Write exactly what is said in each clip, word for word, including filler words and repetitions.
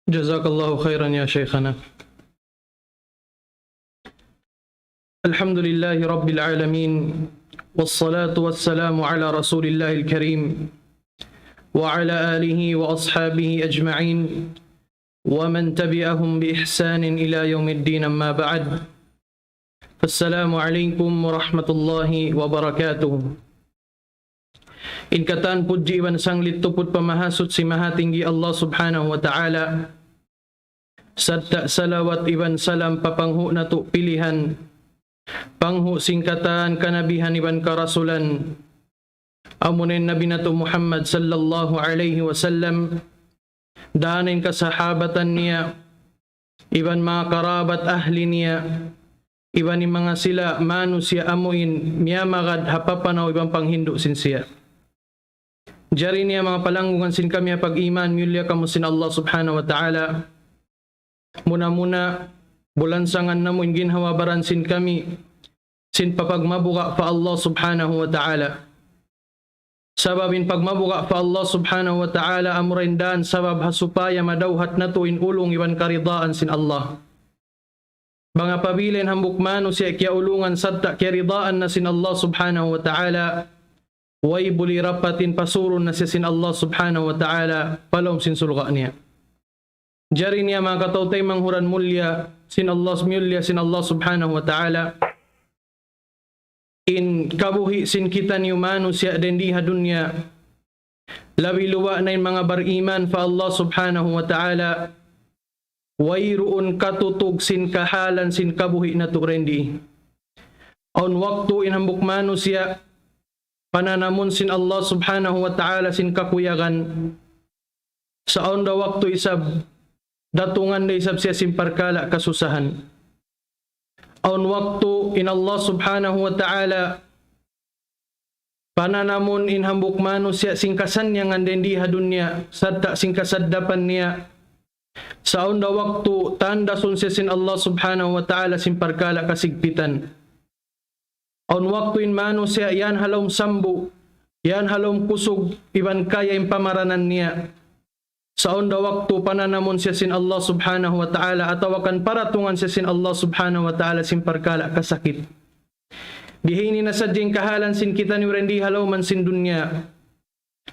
جزاك الله خيرا يا شيخنا. الحمد لله رب العالمين، والصلاة والسلام على رسول الله الكريم وعلى آله وأصحابه أجمعين ومن تبعهم بإحسان إلى يوم الدين، أما بعد، فالسلام عليكم ورحمة الله وبركاته. In katan pudji iban sanglit tuput pa Mahasuchi Mahatinggi Allah Subhanahu wa Ta'ala, sarta' salawat iban salam pa panghu' natu' pilihan, panghu' sin katan kanabihan iban karasulan, amuna in Nabi natu' Muhammad sallallahu alayhi wasallam, dayn ha kasahabatan niya, iban manga karabat ahli niya, iban in manga sila manusiya' amuin miyamagad ha papanaw iban panghindu' sin siya. Jari niya manga palanggungan sin kami ha pag-iman, miyulliya kamu sin Allah Subhanahu wa Ta'ala. Muna-muna, bulansangan namu' in ginhawa-baran sin kami, sin papagmabuga' pa Allah Subhanahu wa Ta'ala. Sabab in pagmabuga' pa Allah Subhanahu wa Ta'ala amura in dan sabab ha supaya madawhat natu' in ulung iban karidaan sin Allah. Bang apabila in hambuuk manusiya' kiyaulungan sarta' kiyaridaan na sin Allah Subhanahu wa Ta'ala, way buli rapat in pasurun na siya sin Allah Subhanahu wa Ta'ala pa lawm sin surga' niya. Jari niya manga kataw-taymanghuran mulliya sin Allah, miyulliya sin Allah Subhanahu wa Ta'ala. In kabuhi' sin kitaniyu manusiya' dayn di ha dunya, labi luba' na in manga bariman pa Allah Subhanahu wa Ta'ala, wayruun katutug sin kahalan sin kabuhi' natu' dayn di. Awn waktu in hambuuk manusiya' pananamun sin Allah Subhanahu wa Ta'ala sin kakuyagan. Sa' awn da waktu isab datungan da isab siya sin parkala' kasusahan. Awn waktu in Allah Subhanahu wa Ta'ala pananamun in hambuuk manusiya' sin kasannyangan dayn di ha dunya, sarta' sin kasaddapan niya. Sa' awn da waktu tandasun siya sin Allah Subhanahu wa Ta'ala sin parkala' kasigpitan. Awn waktu in manusiya' yan ha lawm sambu', yan ha lawm kusug, iban kaya in pamaranan niya. Sa' awn da waktu pananamun siya sin Allah Subhanahu wa Ta'ala, atawa kan paratungan siya sin Allah Subhanahu wa Ta'ala sin parkala' kasakit. Bihaini na sadja in kahalan sin kitaniyu dayn di ha lawm sin dunya.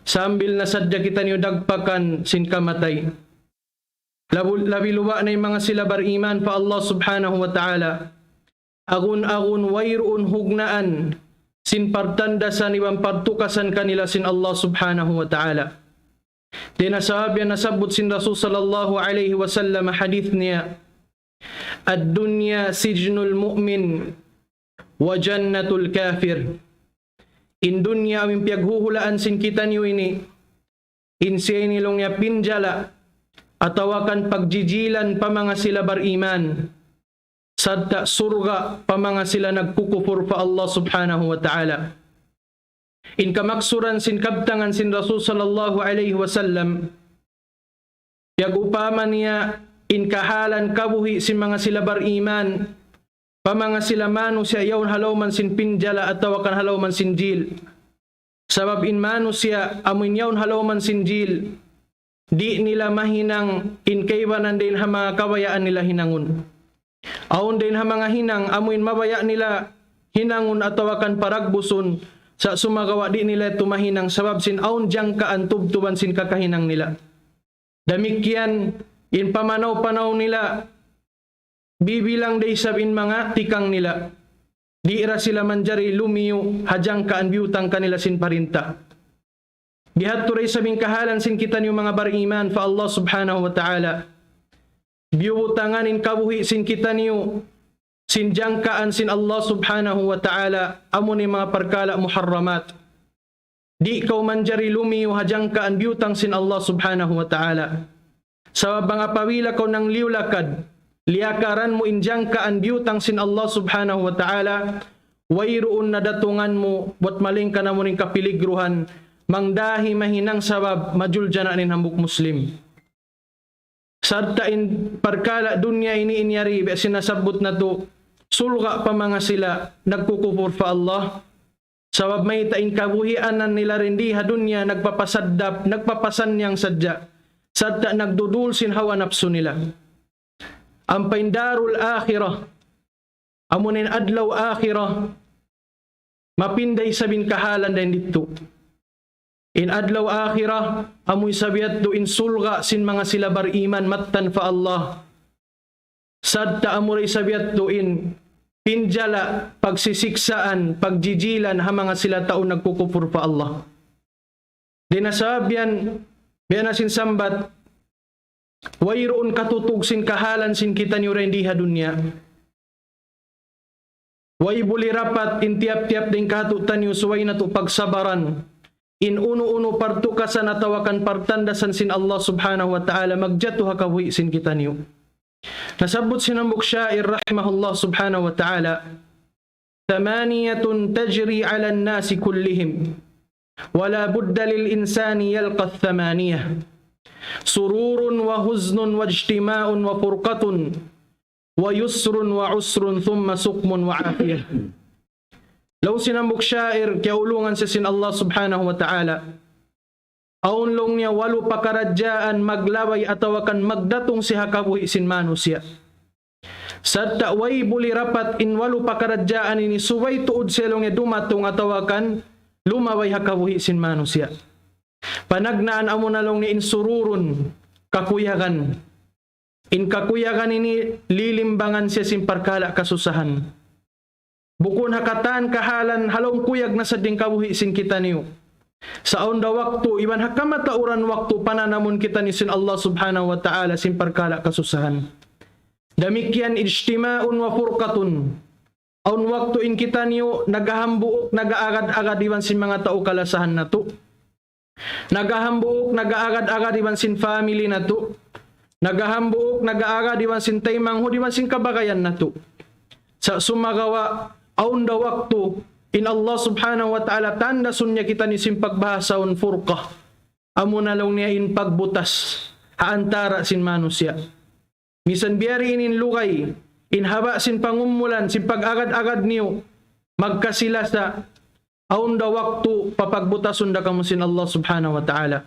Sambil na sadja kitaniyu dagpakan sin kamatay. Labu-, labi luba' na in manga sila bariman pa Allah Subhanahu wa Ta'ala. Agun-agun wayruun hugnaan sin partandasan iban partukasan kanila sin Allah Subhanahu wa Ta'ala. Dayn ha sabab yan nasabbut sin Rasul sallallahu alayhi wasallam hadith niya, الدنيا سجن المؤمن وجنة الكافر. In dunya amu in piyaghuhulaan sin kitaniyu ini, in siya ini laung niya pinjala, atawa kan pagjijilan pa manga sila bariman, sarta' surga' pa manga sila nagkukupur pa Allah Subhanahu wa Ta'ala. In kamaksuran sin kabtangan sin Rasul sallallahu alayhi wasallam, piyag-upama niya in kahalan kabuhi' sin manga sila bariman, pa manga sila manusiya' yaun ha lawm sin pinjala atawa kan ha lawm sin jil. Sabab in manusiya' amu in yaun ha lawm sin jil, di' nila mahinang in kaibanan dayn ha manga kabayaan nila hinangun. Awn dayn ha manga hinang amu in mabaya' nila hinangun atawa kan paragbusun, sa' sumagawa' di' nila yadtu mahinang sabab sin awn jangkaan tubtuban sin kakahinang nila. Damikkiyan in pamanaw-panaw nila, bibilang da isab in manga tikang nila. Di' da sila manjari lumiyu ha jangkaan biyutang kanila sin parinta. Bihadtu da isab in kahalan sin kitaniyu manga bariman pa Allah Subhanahu wa Ta'ala. Biyubutangan in kabuhi' sin kitaniyu sin jangkaan sin Allah Subhanahu wa Ta'ala, amu in manga parkala' muharramat. Di' kaw manjari lumiyu ha jangkaan biyutang sin Allah Subhanahu wa Ta'ala. Sabab bang apabila kaw nangliyu lakad, liyakaran mu in jangkaan biyutang sin Allah Subhanahu wa Ta'ala, wayruun na datungan mu, buwat malayngkan amu in kapiligruhan, mangdahi mahinang sabab majuljana' in hambuuk Muslim. Sarta' in parkala' dunya ini in yari, biya' sin nasabbut natu', surga' pa manga sila nagkukupur pa Allah. Sabab mayta' in kabuhianan nila dayn di ha dunya nagpapasaddap, nagpapasannyang sadja. Sarta' nagdudul sin hawa napsu nila. Ampa in darul akhirah, amuna in adlaw akhirah, mapinda isab in kahalan dayn didtu. In adlaw akhirah, amu isab yadtu in surga' sin manga sila bariman mattan pa Allah. Sarta' amura isab yadtu in pinjala', pagsisiksaan, pagjijilan ha manga sila tau nagkukupur pa Allah. Dayn ha sabab yan, biya' na sin sambat, wayruun katutug sin kahalan sin kitaniyu dayn di ha dunya. Way buli rapat in tiyap-tiyap dayn katu' taniyu subay natu' pagsabaran in unu-unu partukasan atawa kan partandasan sin Allah Subhanahu wa Ta'ala magjatu ha kabuhi' sin kitaniyu. Nasabbut sin hambuuk sha'ir rahimahullah Subhanahu wa Ta'ala, ثمانية تجري على الناس كلهم، ولا بد للإنسان يلقى الثمانية، سرور وحزن واجتماع وفرقة، ويسر وعسر ثم سقم وعافية. Laung sin hambuuk sha'ir, kiyaulungan siya sin Allah Subhanahu wa Ta'ala. Awn laung niya walu pakaradjaan maglabay atawa kan magdatung siya ha kabuhi' sin manusiya'. Sarta' way buli rapat in walu pakaradjaan ini subay tuud siya laung niya dumatung atawa kan lumabay ha kabuhi' sin manusiya'. Panagnaan amuna laung niya in sururun, kakuyagan. In kakuyagan ini lilimbangan siya sin parkala' kasusahan. Bukun ha katan kahalan, ha lawm kuyag na sadja in kabuhi' sin kitaniyu. Sa' awn da waktu, iban ha kamatauran waktu, pananamun kitaniyu sin Allah Subhanahu wa Ta'ala sin parkala' kasusahan. Damikkiyan ijtima'un wa furqatun. Awn waktu in kitaniyu naghahambuuk, nag-aagad-agad iban sin manga tau kalasahan natu'. Naghahambuuk, nag-aagad-agad iban sin family natu'. Naghahambuuk, nag-aagad iban sin taymanghud iban sin kabagayan natu'. Sa' sumagawa', awn da waktu, in Allah Subhanahu wa Ta'ala tandasun niya kitaniyu sin pagbahasahun furqah. Amuna laung niya in pagbutas ha antara' sin manusiya'. Misan biya' diin in lugay, in haba' sin pangumulan, sin pag-agad-agad niyu, magkasi-lasa, awn da waktu papagbutasun da kamu sin Allah Subhanahu wa Ta'ala.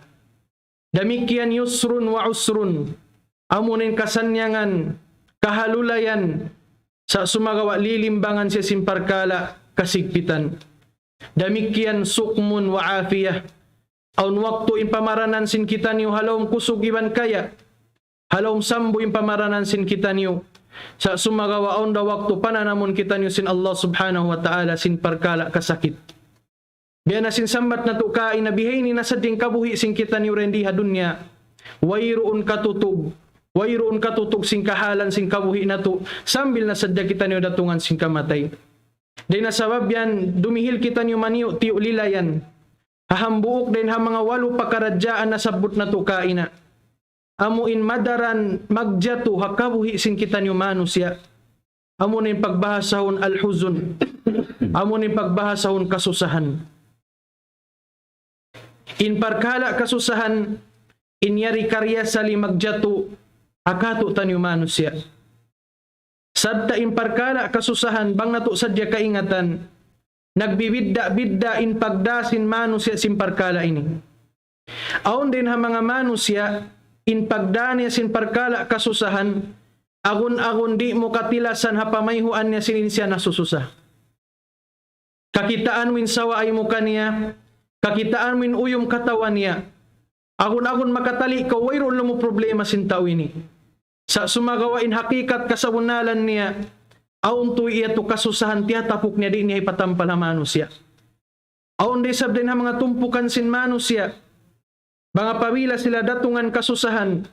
Damikkiyan yusrun wa usrun, amuna in kasannyangan, kahalulayan, sa' sumagawa' lilimbangan siya sin parkala' kasigpitan. Damikkiyan sukmun wa afiyah. Awn waktu in pamaranan sin kitaniyu ha lawm kusug iban kaya'. Ha lawm sambu in pamaranan sin kitaniyu. Sa' sumagawa' awn da waktu pananamun kitaniyu sin Allah Subhanahu wa Ta'ala sin parkala' kasakit. Biya' na sin sambat natu' kaina, bihaini na sadja in kabuhi' sin kitaniyu dayn di ha dunya. Wayruun katutug. Wayruun katutug sin kahalan sin kabuhi' natu'. Sambil na sadja kitaniyu datungan sin kamatay. Dayn ha sabab yan, dumihil kitaniyu maniyu'-tiyu' lilayan. Ha hambuuk dayn ha manga walu pakaradjaan nasabbut natu' kaina. Amu in madaran magjatu ha kabuhi' sin kitaniyu manusiya'. Amuna in pagbahasahun al-huzun. Amuna in pagbahasahun kasusahan. In parkala' kasusahan, in yari kariyasali magjatu ha katu'taniyu manusiya'. Sarta' in parkala' kasusahan, bang natu' sadja kaingatan, nagbibidda'-bidda' in pagdā sin manusiya' sin parkala' ini. Awn dayn ha manga manusiya', in pagdā niya sin parkala' kasusahan, agun-agun di' mu katilasan ha pamayhuan niya sin in siya nasususa. Kakitaan mu in sawaay mu kaniya, kakitaan mu in uyum katawan niya. Agun-agun makatali' kaw, wayruun laung mu problema sin tau ini. Sa' sumagawa' in hakikat kasabunnalan niya, awn tuud yadtu kasusahan tiyatapuk niya, di' niya hipatampal ha manusiya'. Awn da isab dayn ha manga tumpukan sin manusiya'. Bang apabila sila datungan kasusahan,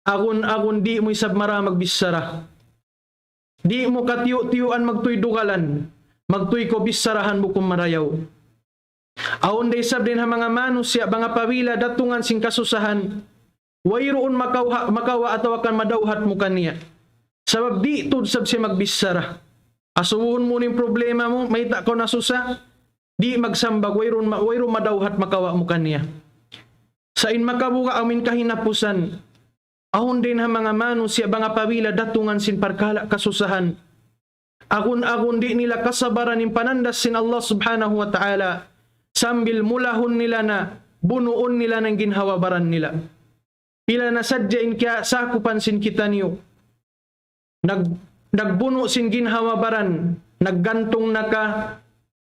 agun-agun di' mu isab marayaw magbichara. Di' mu katiyu'-tiyuan magtuy dugalan, magtuy kaw bicharahan bukun marayaw. Awn da isab dayn ha manga manusiya' bang apabila datungan sin kasusahan, wayruun makawa', makawa' atawa kan madawhat mu kaniya. Sabab di' tuud isab siya magbichara. Asubuhun mu in problema mu, mayta' kaw nasusa, di' magsambag, wayruun ma-, wayruun madawhat makawa' mu kaniya. Sa' in makabuga' amu in kahinapusan, awn dayn ha manga manusiya' bang apabila datungan sin parkala' kasusahan, agun-agun di' nila kasabaran in panandas sin Allah Subhanahu wa Ta'ala, sambil mulahun nila na, bunuun nila na in ginhawa-baran nila. Pila na sadja in kiyasakupan sin kitaniyu. Nag-, nagbunu' sin ginhawa-baran, naggantung na ka,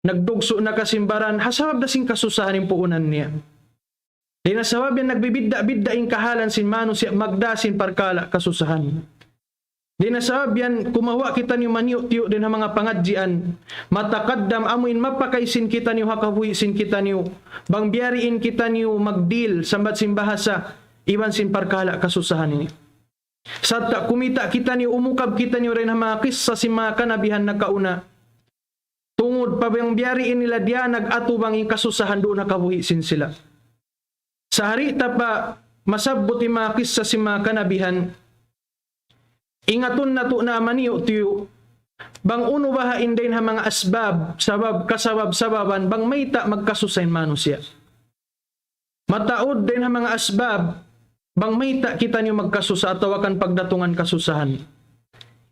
nagdugsu' na ka sin baran, ha sabab da sin kasusahan in puunan niya. Dayn ha sabab yan nagbibidda'-bidda' in kahalan sin manusiya' magdā sin parkala' kasusahan. Dayn ha sabab yan kumawa' kitaniyu maniyu'-tiyu' dayn ha manga pangadjian, matakaddam amu in mapakay sin kitaniyu ha kabuhi' sin kitaniyu, bang biyariin kitaniyu magdil sambat sin bahasa, iban sin parkala' kasusahan ini. Sarta' kumita' kitaniyu, umukab kitaniyu dayn ha manga kissa sin manga kanabihan nakauna. Tungud pa bang biyariin nila diyanag atubang in kasusahan duun ha kabuhi' sin sila. Sa' hari ta pa masabbut in manga kissa sin manga kanabihan, ingatun natu' na maniyu'-tiyu', bang unu baha' in dayn ha manga asbab, sabab, kasabab-sababan, bang mayta' magkasusa in manusiya'. Mataud dayn ha manga asbab, bang mayta' kitaniyu magkasusa atawa kan pagdatungan kasusahan.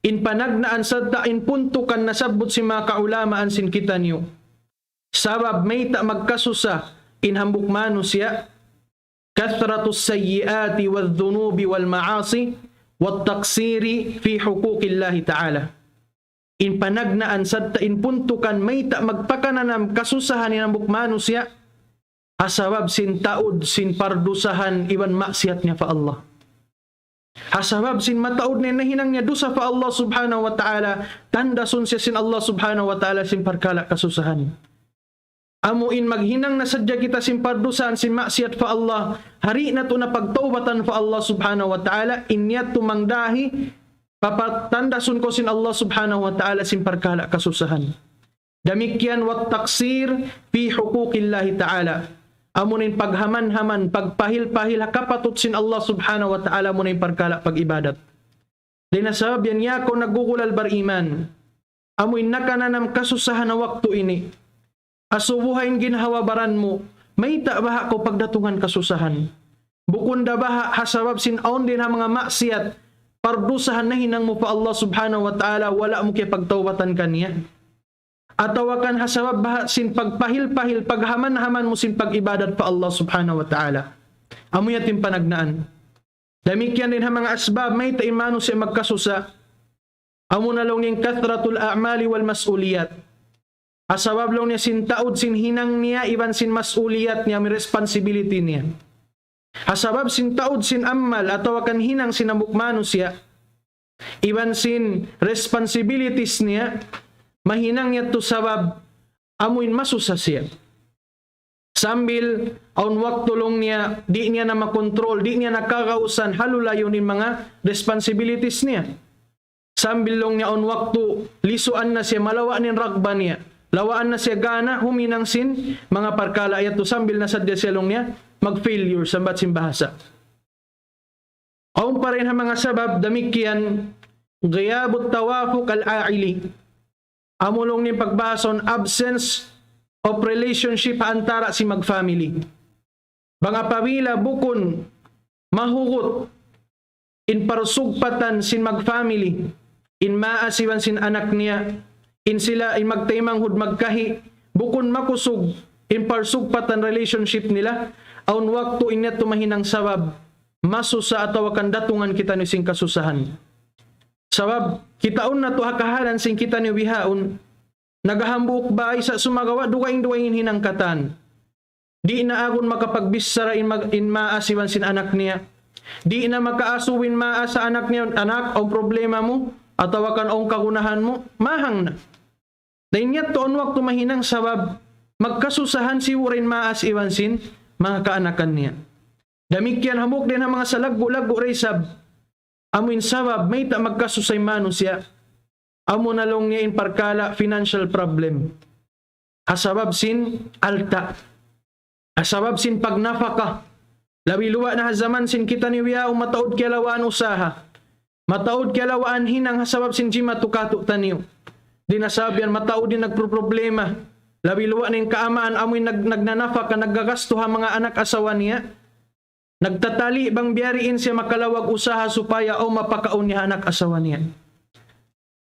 In panagnaan sarta' in puntukan nasabbut sin manga kaulamaan sin kitaniyu. Sabab mayta' magkasusa in hambuuk manusiya', كثرة السيئات والذنوب والمعاصي والتقصير في حقوق الله تعالى. In panagnaan sarta' in puntukan mayta' magpakananam kasusahan in hambuuk manusiya', ha sabab sin taud sin pardusahan iban maksiyat niya pa Allah. Ha sabab sin mataud niya nahinang niya dusa pa Allah Subhanahu wa Ta'ala, tandasun siya sin Allah Subhanahu wa Ta'ala sin parkala' kasusahan. Amu in maghinang na sadja kita sin pardusahan sin maksiyat pa Allah, hari natu' na pagtaubatan pa Allah Subhanahu wa Ta'ala, in yadtu mangdahi, papatandasun kaw sin Allah Subhanahu wa Ta'ala sin parkala' kasusahan. Damikkiyan والتقصير في حقوق الله تعالى. Amu in paghaman-haman, pagpahil-pahil ha kapatut sin Allah Subhanahu wa Ta'ala, amu in parkala' pag-ibadat. Dayn ha sabab yan, ya kaw naggugulal bariman, amu in nakananam kasusahan ha waktu ini. Asubu ha in ginhawa-baran mu, mayta' baha' kaw pagdatungan kasusahan. Bukun da baha' ha sabab sin awn dayn ha manga maksiyat, pardusahan nahinang mu pa Allah Subhanahu wa Ta'ala, wala' mu kiyapagtaubatan kaniya. Atawa kan ha sabab baha' sin pagpahil-pahil, paghaman-haman mu sin pag-ibadat pa Allah Subhanahu wa Ta'ala. Amu yadtu in panagnaan. Damikkiyan dayn ha manga asbab, mayta' in manusiya' magkasusa. Amu na laung niya in كثرة الأعمال والمسؤوليات. Ha sabab laung niya sin taud sin hinang niya, iban sin mas'uliyat niya, amu in responsibility niya. Ha sabab sin taud sin amal, atawa kan hinang sin hambuuk manusiya', iban sin responsibilities niya, mahinang yadtu sabab amu in masusa siya. Sambil awn waktu laung niya, di' niya na makontrol, di' niya na kagausan, halulayun in manga responsibilities niya. Sambil laung niya awn waktu, lisuan na siya, malawa' na in ragba niya. Lawaan na siya gana, huminang sin manga parkala' yadtu, sambil na sadja siya laung niya, mag-failure, sambat sin bahasa. Awn pa dayn ha manga sabab damikkiyan, غياب التوافق العائلي. Amu laung niya in pagbahasa in absence of relationship ha antara' sin mag-family. Bang apabila bukun mahugut in parsugpatan sin mag-family, in maas iban sin anak niya, in sila in magtaymanghud magkahi, bukun makusug in parsugpatan relationship nila, awn waktu in yadtu mahinang sabab masusa atawa kan datungan kitaniyu sin kasusahan. Sabab kitaun natu' ha kahalan sin kitaniyu bihaun, naghahambuuk bay sa' sumagawa' dugaing-dugaing in hinang katan. Di' na agun makapagbichara in mag-, in maas iban sin anak niya. Di' na makaasubu in maas ha anak niya, "Anak, awn problema mu, atawa kan awn kagunahan mu," mahang na. Na in yadtu awn waktu mahinang sabab magkasusahan sibu' da in maas iban sin manga kaanakan niya. Damikkiyan hambuuk dayn ha manga salaggu'-laggu' da isab. Amu in sabab mayta' magkasusa in manusiya'. Amu na laung niya in parkala' financial problem. Ha sabab sin alta'. Ha sabab sin pagnapaka. Labi luba' na ha jaman sin kitaniyu bihaun mataud kiyalawaan usaha. Mataud kiyalawaan hinang ha sabab sin jimatu katu' taniyu. Dayn ha sabab yan mataud in nagproproblema. Labi luba' na in kaamaan amu in nag-, nagnanapaka, naggagastu ha manga anak asawa niya. Nagtatali' bang biyariin siya makalawag usaha supaya awn mapakaun niya ha anak asawa niya.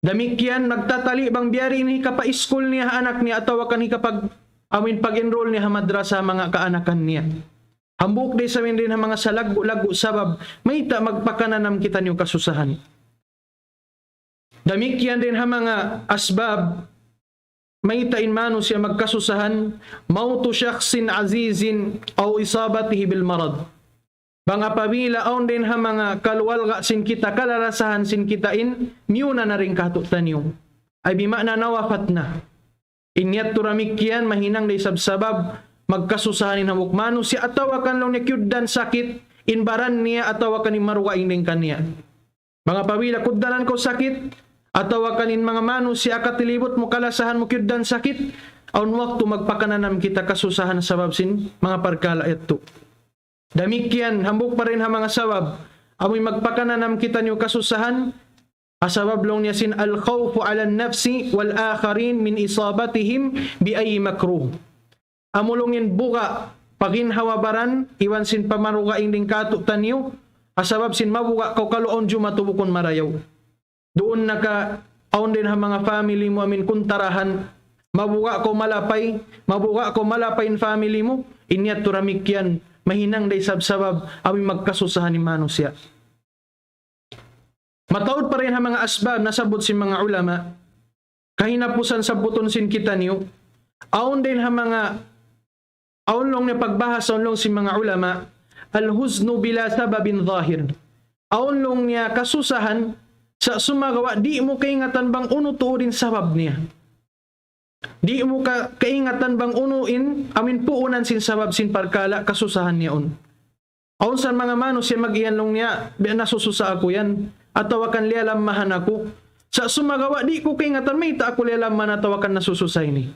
Damikkiyan nagtatali' bang biyariin hikapaiskul niya ha anak niya atawa kan hikapag-, amu in pag-enroll niya ha madrasa manga kaanakan niya. Hambuuk da isab in dayn ha manga salaggu'-laggu' sabab, mayta' magpakananam kitaniyu kasusahan. Damikkiyan dayn ha manga asbab, mayta' in manusiya' magkasusahan, موت شخص عزيز أو إصابته بالمرض. Bang apabila awn dayn ha manga kaluwalga' sin kita, kalalasahan sin kita in, miyuna na dayn kātu'niyu. Ay bima'na nawapat na. In yadtu damikkiyan, mahinang da isab sabab, magkasusahan in hambuuk manusiya', atawa kan laung niya kiyugdan sakit, in baran niya, atawa kan in marugaing dayn kaniya. Bang apabila kugdanan kaw sakit, atawa kan in manga manusiya' katilibut mu kalasahan mu kiyugdan sakit, awn waktu magpakananam kita kasusahan sabab sin manga parkala' yadtu. Damikkiyan, hambuuk pa dayn ha manga sabab, amuin magpakananam kitaniyu kasusahan, ha sabab laung niya sin الخوف على النفس والآخرين من إصابتهم بأي مكروه. Amu laung in buga' pa ginhawa baran, iban sin pamarugaing dayn kātu'niyu, ha sabab sin mabuga' kaw kalu awn jumatu bukun marayaw. Duun na ka awn dayn ha manga family mu amuin kuntarahan, mabuga' kaw malapay, mabuga' kaw malapay in family mu, in yadtu damikkiyan, mahinang da isab sabab, amuin magkasusahan in manusiya'. Mataud pa dayn ha manga asbab nasabbut sin manga ulama, kahinapusan sabbutun sin kitaniyu, awn dayn ha manga, awn laung niya pagbahas, awn laung sin manga ulama, الحزن بلا سبب ظاهر. Awn laung niya kasusahan, sa' sumagawa' di' mu kaingatan bang unu tuud in sabab niya. Di' mu ka-, kaingatan bang unu in, amuin puunan sin sabab sin parkala' kasusahan niya yaun. Awn sa manga manusiya' mag-iyan laung niya, "Biya' nasususa aku yan." Atawa kan liyalammahan aku. Sa' sumagawa' di' ku kaingatan mayta' aku liyalammahan atawa kan nasususa ini.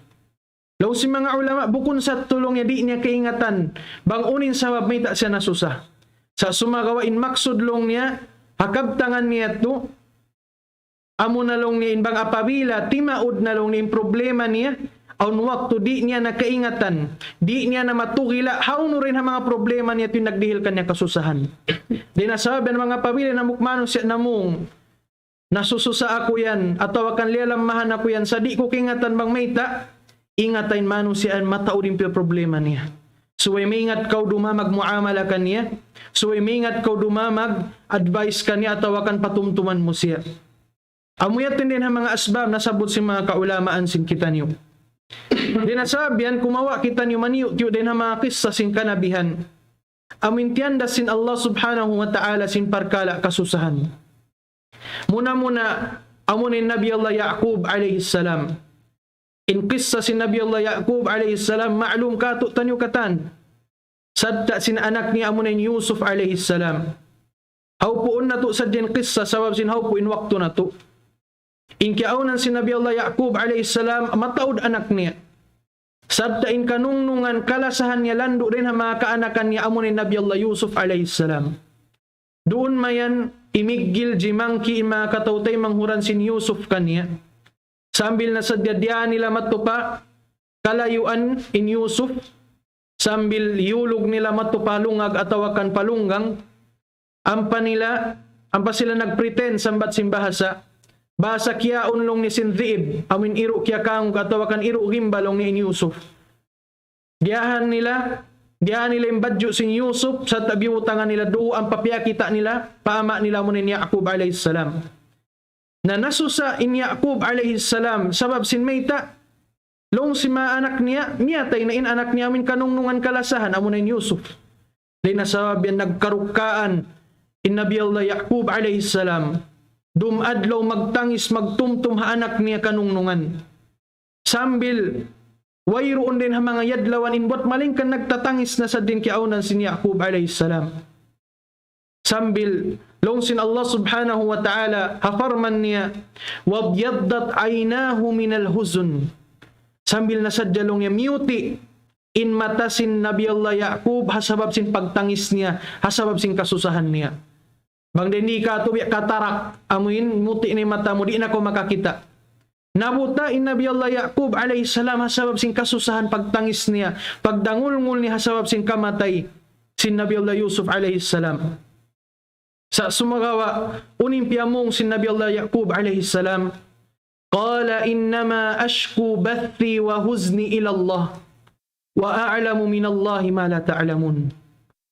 Laung sin manga ulama, bukun sa tuud laung niya di' niya kaingatan bang unu in sabab mayta' siya nasusa. Sa' sumagawa' in maksud laung niya, ha kabtangan niya yadtu, amuna laung niya in bang apabila timaud na laung niya in problema niya, awn waktu di' niya na kaingatan, di' niya na matugila', hawnu dayn ha manga problema niya yadtu in nagdihil kaniya kasusahan. Di' na sabab yan bang apabila in hambuuk manusiya' namung, "Nasususa aku yan, atawa kan liyalammahan aku yan, sa' di' ku kaingatan bang mayta'," ingata in manusiya' yan mataud in problema niya. Subay maingat kaw dumamag muamala kaniya, subay maingat kaw dumamag advice kaniya atawa kan patumtuman mu siya. Amu yadtu in dayn ha manga asbab nasabbut sin manga kaulamaan sin kitaniyu. Dayn ha sabab yan kumawa' kitaniyu maniyu'-tiyu' dayn ha manga kissa sin kanabihan. Amuin tiyandas sin Allah Subhanahu wa Ta'ala sin parkala' kasusahan. Muna-muna, amuna in Nabi Allah Ya'qub alayhi salam. In kissa sin Nabi Allah Ya'qub alayhi salam, ma'lum kātu'niyu katan. Sadja sin anak niya amuna in Yusuf alayhi salam. Hawpuun natu' sadja in kissa sabab sin hawpu' in waktu natu'. In kiyaawnan sin Nabi Allah Ya'qub alayhi salam, mataud anak niya. Sadja in kanungnungan kalasahan niya landu' dayn ha manga kaanakan niya amuna in Nabi Allah Yusuf alayhi salam. Duun mayan imiggil jimangki' in manga kataw-taymanghuran sin Yusuf kaniya. Sambil na sadja diyā nila madtu pa kalayuan in Yusuf, sambil iyulug nila madtu pa lungag atawa kan pa lunggang, ampa nila, ampa sila nagpretend sambat sin bahasa, bahasa kiyaun laung niya sin dhi'b, amuin iru' kiyakangug atawa kan iru' gimba laung niya in Yusuf. Diyahan nila, diyahan nila in badju' sin Yusuf, sarta' biyutangan nila duun ampa piyakita' nila pa ama' nila amuna in Ya'qub alayhi salam. Na nasusa in Ya'qub alayhi salam, sabab sin mayta', laung sin manga anak niya, miyatay na in anak niya amuin kanungnungan kalasahan, amuna in Yusuf. Dayn ha sabab yan nagkarukkaan in Nabi Allah Ya'qub alayhi salam. Dum adlaw magtangis, magtumtum ha anak niya kanungnungan. Sambil wayruun dayn ha manga yadlawan in buwat malaingkan nagtatangis na sadja in kiyaawnan sin Ya'qub alayhi salam. Sambil laung sin Allah Subhanahu wa Ta'ala, ha parman niya, "وابيضت عيناه من الحزن." Sambil na sadja laung niya miyuti' in mata sin Nabi Allah Ya'qub ha sabab sin pagtangis niya, ha sabab sin kasusahan niya. Bang dayn di katu' biya' katarak, amuin muti' na in mata mu, di' na kaw makakita'. Nabuta' in Nabi Allah Ya'qub alayhi salam ha sabab sin kasusahan pagtangis niya, pagdangulngul niya ha sabab sin kamatay sin Nabi Allah Yusuf alayhi salam. Sa' sumagawa', unu in piyamung sin Nabi Allah Ya'qub alayhi salam, قال إنما أشكو بثي وحزني إلى الله وأعلم من الله ما لا تعلمون.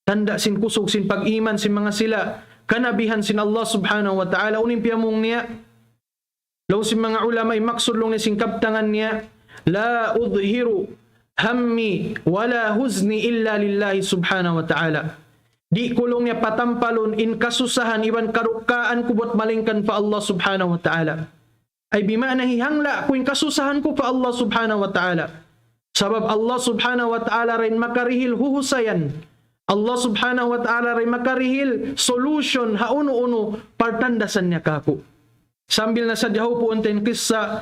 tanda' sin kusug sin pag-iman sin manga sila kanabihan sin Allah Subhanahu wa Ta'ala. Unu in piyamung niya? Laung sin manga ulama, in maksud laung niya sin kabtangan niya, لا أظهر همي ولا حزني إلا لله سبحانه وتعالى. Di' ku laung niya patampalun in kasusahan iban kadukkaan ku buat malaingkan pa Allah Subhanahu wa Ta'ala. Ay bima'na hihangla' ku in kasusahan ku pa Allah Subhanahu wa Ta'ala. Sabab Allah Subhanahu wa Ta'ala ra in makarihil huhusayan. Allah Subhanahu wa Ta'ala ra in makarihil solution ha unu-unu partandasan niya kāku'. Sambil na sadja hawpuun ta in kissa,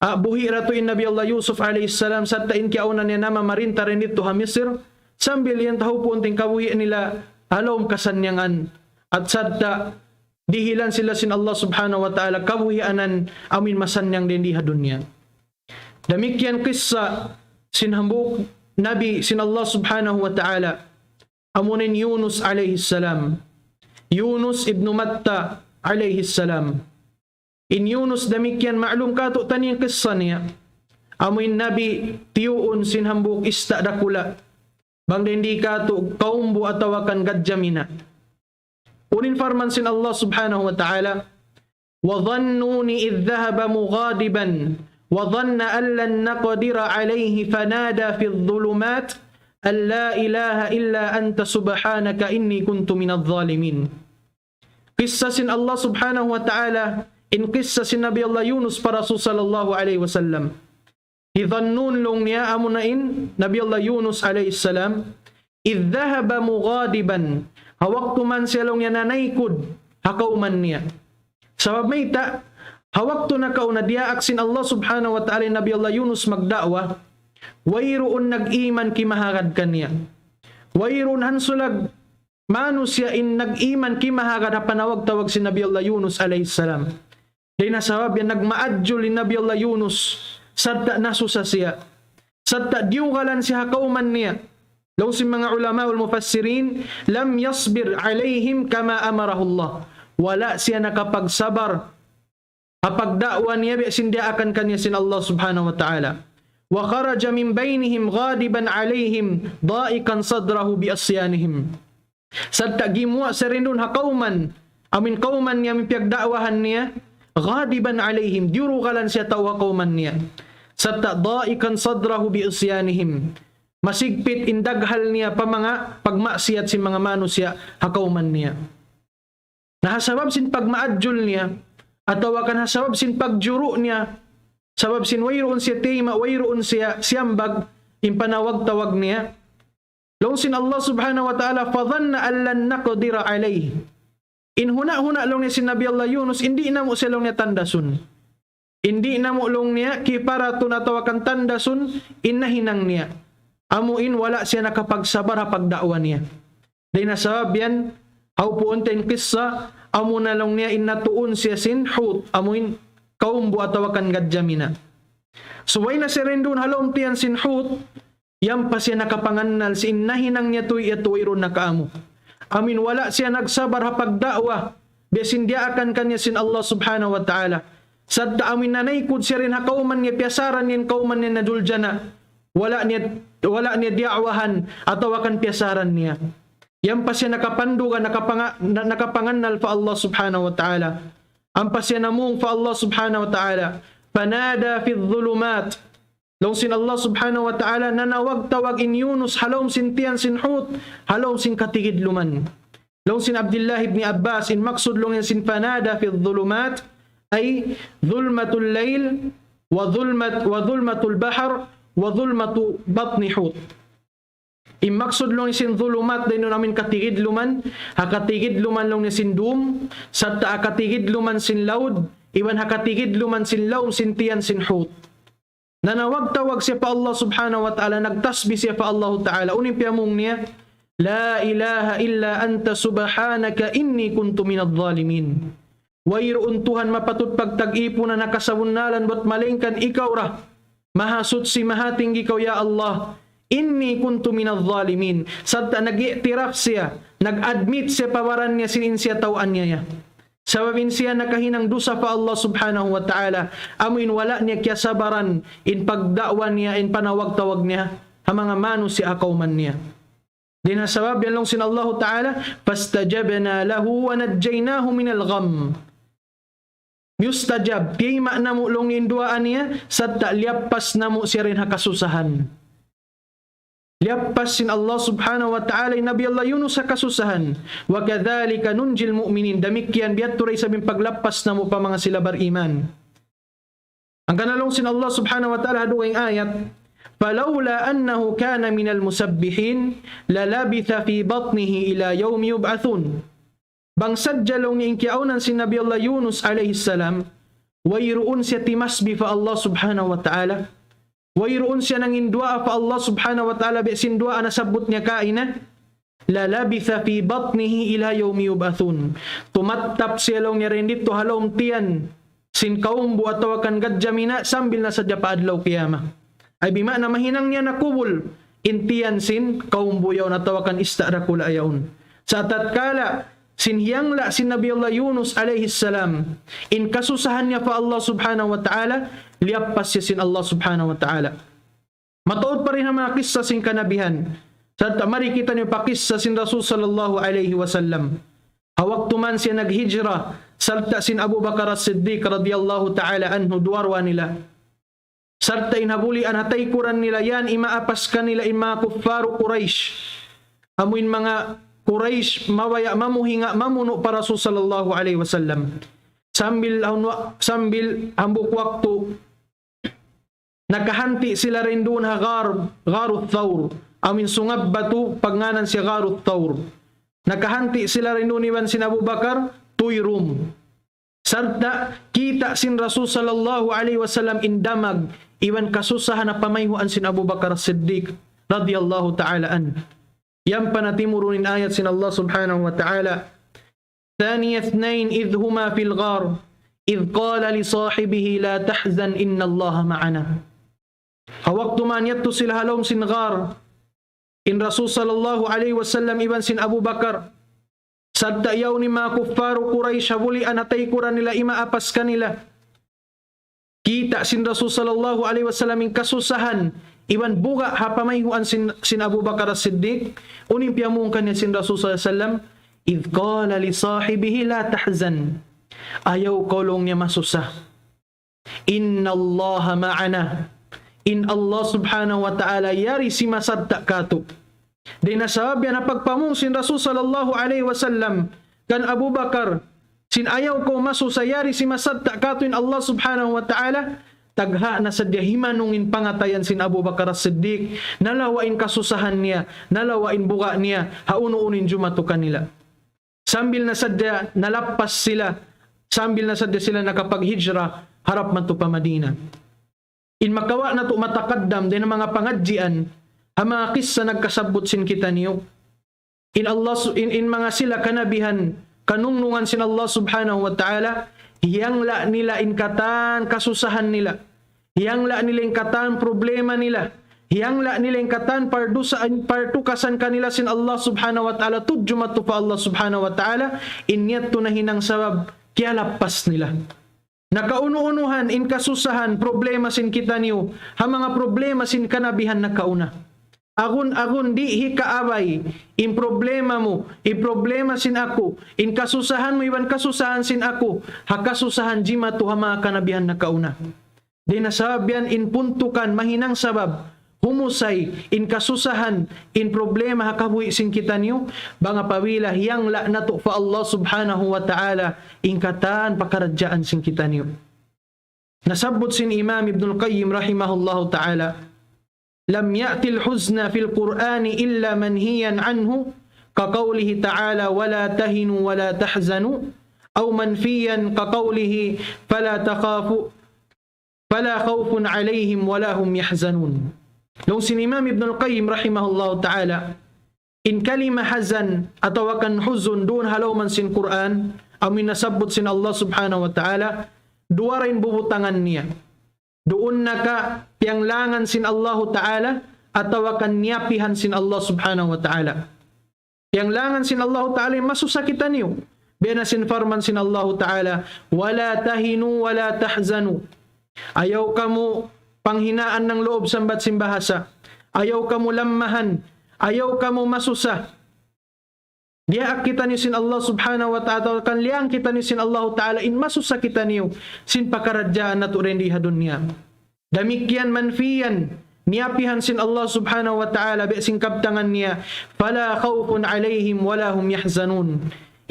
ah, buhi' ra tuud in Nabi Allah Yusuf alayhi salam, sarta' in kiyauna niya namamarinta dayn didtu ha Misir, sambil yan ta hawpuun ta in kabuhi' nila ha lawm kasannyangan. At sarta' dihilan sila sin Allah Subhanahu wa Ta'ala kabuhianan amuin masannyang dayn di ha dunya. Damikkiyan kissa sin hambuuk nabi sin Allah Subhanahu wa Ta'ala, amuna in Yunus alayhi salam. Yunus ibnu Matta alayhi salam. In Yunus damikkiyan ma'lum kātu'niyu in kissa niya. Amuin nabi tiyuun sin hambuuk ista' dakula'. Bang dayn di kātu' kaumbu atawa kan gadjamina. Unu in parman sin Allah Subhanahu wa Ta'ala, وذا النون إذ ذهب مغاضبا فظن أن لن نقدر عليه فنادى في الظلمات أن لا إله إلا أنت سبحانك إني كنت من الظالمين. Kissa sin Allah Subhanahu wa Ta'ala, in kissa sin Nabi Allah Yunus pa Rasul sallallahu alayhi wasallam. Hi Dhannun laung niya amuna in Nabi Allah Yunus alayhi salam, إذ ذهب مغاضبا, ha waktu man siya laung niya nanaykud ha kawman niya. Sabab mayta', ha waktu nakauna diyaak sin Allah Subhanahu wa Ta'ala in Nabi Allah Yunus magda'wa, wayruun nag-iman kimahagad kaniya. Wayruun hansulag manusiya' in nag-iman kimahagad ha panawag-tawag sin Nabi Allah Yunus alayhi salam. Dayn ha sabab yan nagmaadjul in Nabi Allah Yunus, sarta' nasusa siya. Sarta' diyugalan siya ha kawman niya. Laung sin manga ulamaul mufassirin, لم يصبر عليهم كما أمره الله. Wala' siya nakapagsabar ha pagda'wa niya biya' sin diyaakan kaniya sin Allah Subhanahu wa Ta'ala. وخرج من بينهم غاضبا عليهم ضائقا صدره بعصيانهم. Sarta' gimuwa' siya dayn duun ha kawman, amuin kawman niya amuin piyagda'wahan niya, غاضبا عليهم, diyurugalan siya tau ha kawman niya. Sarta' ضائقا صدره بعصيانهم. Masigpit in daghal niya pa manga pagmaksiyat sin manga manusiya' ha kawman niya. Na ha sabab sin pagmaadjul niya, atawa kan ha sabab sin pagjuru' niya, sabab sin wayruun siya tayma', wayruun siya siyambag, in panawag-tawag niya. Laung sin Allah Subhanahu wa Ta'ala, فظن أن لن نقدر عليه. In huna'-huna' laung niya sin Nabi Allah Yunus, di' namu' siya laung niya tandasun. Di' namu' laung niya kiparatun atawa kan tandasun in nahinang niya. Amuin wala' siya nakapagsabar ha pagda'wa niya. Dayn ha sabab yan, hawpuun ta in kissa, amuna laung niya in natuun siya sin hut, amuin kaumbu atawa kan gadjamina. Subay na siya dayn duun ha lawm tiyan sin hut, yan pa siya nakapangannal sin nahinang niya tuud yadtu wayruun nakaamu. Amuin wala' siya nagsabar ha pagda'wa, biya' sin diyaakan kaniya sin Allah Subhanahu wa Ta'ala. Sarta' amuin nanaykud siya dayn ha kawman niya, piyasaran niya in kawman niya najuljana'. Wala' niya, wala' niya diya'wahan atawa kan piyasaran niya. Yan pa siya nakapanduga, nakapanga-, na-, nakapangannal pa Allah Subhanahu wa Ta'ala. Ampa siya namung pa Allah Subhanahu wa Ta'ala. فنادى في الظلمات. Laung sin Allah Subhanahu wa Ta'ala, nanawag-tawag in Yunus ha lawm sin tiyan sin hut, ha lawm sin katigidluman. Laung sin Abdullah ibn Abbas, in maksud laung niya sin فنادى في الظلمات, أي ظلمة الليل وظلمة، وظلمة البحر وظلمة بطن حوت. In maksud laung niya sin zulumat dayn duun amuin katigidluman, ha katigidluman laung niya sin dum, sarta' ha katigidluman sin laud, iban ha katigidluman sin lawm sin tiyan sin hut. Nanawag-tawag siya pa Allah Subhanahu wa Ta'ala, nagtasbih siya pa Allah Ta'ala. Unu in piyamung niya? لا إله إلا أنت سبحانك إني كنت من الظالمين. Wayruun Tuhan mapatut pagtag-ipunan ha kasabunnalan bat malaingkan ikaw ra. Mahasuchi, mahatinggi kaw, ya Allah. إني كنت من الظالمين. Sarta' nag-i'tiraf siya, nag-admit siya pa baran niya sin in siya tau aniaya. Sabab in siya nakahinang dusa pa Allah Subhanahu wa Ta'ala, amuin wala' niya kiyasabaran in pagda'wa niya, in panawag-tawag niya, ha manga manusiya' ha kawman niya. Dayn ha sabab yan laung sin Allahu Ta'ala, فاستجبنا له ونجيناه من الغم. Mustajab, tiyayma' namu' laung in duwaa niya, sarta' liyappas namu' siya dayn ha kasusahan. Liyappas sin Allah Subhanahu wa Ta'ala in Nabi Allah Yunus ha kasusahan. وكذلك ننجي المؤمنين. Damikkiyan biya' tuud da isab in paglappas namu' pa manga sila bariman. Hangkan laung sin Allah Subhanahu wa Ta'ala ha dugaing ayat, فلولا أنه كان من المسبحين للبث في بطنه إلى يوم يبعثون. Bang sadja laung niya in kiyaawnan sin Nabi Allah Yunus alayhi salam, wayruun siya timasbih pa Allah Subhanahu wa Ta'ala, wayruun siya nangin duwaa pa Allah Subhanahu wa Ta'ala, biya' sin duwaa nasabbut niya kaina, للبث في بطنه إلى يوم يبعثون. Tumattap siya laung niya dayn didtu ha lawm tiyan sin kawumbu atawa kan gadjamina sambil na sadja pa adlaw kiyamat. Ay bima'na mahinang niya nakubul in tiyan sin kawumbu yaun atawa kan ista' dakula' yaun. Sa' tatkala sin hiyangla' sin Nabi Allah Yunus alayhi salam, in kasusahan niya pa Allah Subhanahu wa Ta'ala, liyappas siya sin Allah Subhanahu wa Ta'ala. Mataud pa dayn ha manga kissa sin kanabihan. Sarta' mari kitaniyu pa kissa sin Rasul sallallahu alayhi wasallam. Ha waktu man siya naghijra, sarta' sin Abu Bakar As-Siddiq radiyallahu ta'ala anhu, duwa-ruwa nila. Sarta' in ha bulian ha taykuran nila yan, imaapas kanila in manga kuffaru Quraysh. Amu in manga Quraysh mabaya' mamuhinga mamunu' pa Rasul sallallahu alayhi wasallam. Sambil, sambil hambuuk waktu, nakahanti' sila dayn duun ha Ghar, Gharut Thawr. Amu in sungab batu, pagngānan siya Gharut Thawr. Nakahanti' sila dayn duun iban sin Abu Bakar, tuyrum. Sarta' kita' sin Rasul sallallahu alayhi wasallam in damag iban kasusahan ha pamayhuan sin Abu Bakar As-Siddiq radiyallahu ta'ala anhu. Yan pa natimurun in ayat sin Allah Subhanahu wa Ta'ala, ثاني اثنين إذ هما في الغار إذ قال لصاحبه لا تحزن إن الله معنا. Ha waktu man yadtu sila ha lawm sin ghar, in Rasul sallallahu alayhi wasallam iban sin Abu Bakar, sarta' yaun in manga kuffaru Quraysh ha bulian ha taykuran nila, imaapas kanila. Kita' sin Rasul sallallahu alayhi wasallam in kasusahan iban buga' ha pamayhuan sin, sin Abu Bakar As-Siddiq, unu in piyamung kaniya sin Rasul sallallahu alayhi wasallam, إذ قال لصاحبه لا تحزن. Ayaw kaw laung niya masusa. إن الله معنا. In Allah Subhanahu wa Ta'ala yari simasarta' kātu'. Dayn ha sabab yan ha pagpamung sin Rasul sallallahu alayhi wasallam kan Abu Bakar, sin ayaw kaw masusa, yari simasarta' kātu' in Allah Subhanahu wa Ta'ala, tagha' na sadja himanung in pangatayan sin Abu Bakar As-Siddiq, nalawa' in kasusahan niya, nalawa' in buga' niya, ha unu-unu in jumatu kanila. Sambil na sadja nalappas sila, sambil na sadja sila nakapaghijra, harap madtu pa Madina. In makawa' natu' matakaddam dayn ha manga pangadjian, ha manga kissa nagkasabbut sin kitaniyu. In Allah su-, in, in manga sila kanabihan, kanungnungan sin Allah Subhanahu wa Ta'ala, hiyangla' nila in katan kasusahan nila. Hiyangla' nila in katan problema nila. Hiyangla' nila in katan pardusa-, partukasan kanila sin Allah Subhanahu wa Ta'ala, tudju madtu pa Allah Subhanahu wa Ta'ala, in yadtu nahinang sabab kiyalappas nila. Nakaunu-unuhan in kasusahan, problema sin kitaniyu, ha manga problema sin kanabihan nakauna. Agun-agun di' hikaabay in problema mu, in problema sin aku, in kasusahan mu iban kasusahan sin aku, ha kasusahan jimatu ha manga kanabihan nakauna. Dayn ha sabab yan in puntukan mahinang sabab humusay in kasusahan, in problema ha kabuhi' sin kitaniyu, bang apabila hiyangla' natu' pa Allah Subhanahu wa Ta'ala in katan pakaradjaan sin kitaniyu. Nasabbut sin Imam Ibnul Qayyim rahimahullahu ta'ala, لم يأت الحزن في القرآن إلا منهيا عنه، كقوله تعالى: ولا تهنوا ولا تحزنوا، أو منفيا كقوله: فلا تخافوا، فلا خوف عليهم ولا هم يحزنون. Laung sin Imam Ibnul Qayyim rahimahullahu ta'ala, in kalima hazan atawa kan huzun duun ha lawm sin Qur'an, amu in nasabbut sin Allah Subhanahu wa Ta'ala, duwa ra in bubutangan niya. Duun na ka piyanglangan sin Allahu Ta'ala atawa kan niyapihan sin Allah Subhanahu wa Ta'ala. Piyanglangan sin Allahu Ta'ala in masusa kitaniyu. Biya' na sin parman sin Allahu Ta'ala, ولا تهنوا ولا تحزنوا. Ayaw kamu panghinaan ng loob, sambat sin bahasa. Ayaw kamu lammahan. Ayaw kamu masusa. Diyaak kitaniyu sin Allah Subhanahu wa Ta'ala, atawa kan liyang kitaniyu sin Allah Ta'ala, in masusa kitaniyu sin pakaradjaan natu' dayn di ha dunya. Damikkiyan manfiyan, niyapihan sin Allah Subhanahu wa Ta'ala, biya' sin kabtangan niya, فلا خوف عليهم ولا هم يحزنون.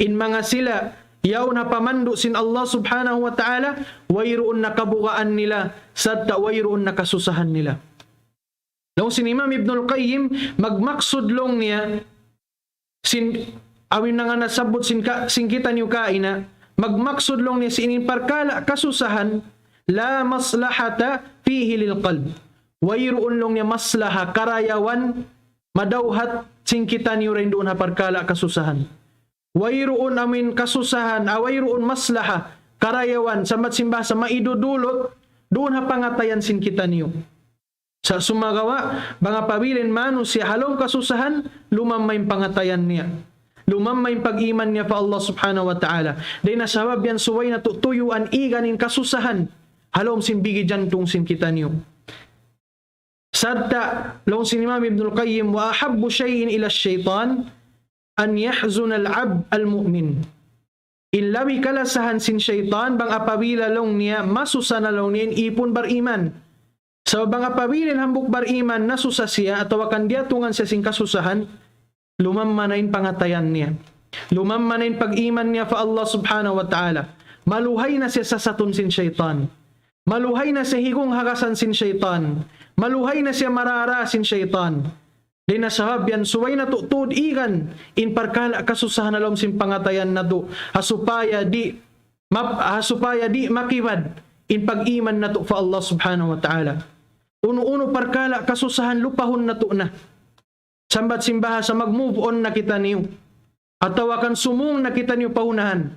In manga sila, yaun ha pamandu' sin Allah Subhanahu wa Ta'ala, wayruun na kabugaan nila, sarta' wayruun na kasusahan nila. Laung sin Imam Ibnul Qayyim, magmaksud laung niya, sin, awn na nga nasabbut sin ka, sin kitaniyu kaina, magmaksud laung niya sin in parkala' kasusahan, لا مصلحة فيه للقلب. Wayruun laung niya maslaha, karayawan, madawhat sin kitaniyu dayn duun ha parkala' kasusahan. Wayruun amuin kasusahan, ah, wayruun maslaha, karayawan, sambat sin bahasa maidudulut, duun ha pangatayan sin kitaniyu. Sa' sumagawa', bang apabila in manusiya' ha lawm kasusahan, lumamma in pangatayan niya. Lumamma in pag-iman niya pa Allah Subhanahu wa Ta'ala. Dayn ha sabab yan subay natu' tuyuan igan in kasusahan ha lawm sin bigi jantung sin kitaniyu. Sarta', laung sin Imam Ibnul Qayyim, وأحب شيء إلى الشيطان أن يحزن العبد المؤمن. In labi kalasahan sin saytan, bang apabila laung niya, masusa na laung niya in ipun bariman. Sabab bang apabila in hambuuk bariman, nasusa siya, atawa kan diyatungan siya sin kasusahan, lumamma na in pangatayan niya. Lumamma na in pag-iman niya pa Allah Subhanahu wa Ta'ala. Maluhay na siya sasatun sin saytan. Maluhay na siya higung hagasan sin saytan. Maluhay na siya marara sin saytan. Dayn ha sabab yan, subay natu' tuud igan in parkala' kasusahan ha lawm sin pangatayan natu'. Ha supaya di', map-, ha supaya di' makibad in pag-iman natu' pa Allah Subhanahu wa Ta'ala. Unu-unu parkala' kasusahan lupahun natu' na. Sambat sin bahasa mag-move on na kitaniyu. Atawa kan sumung na kitaniyu pa unahan.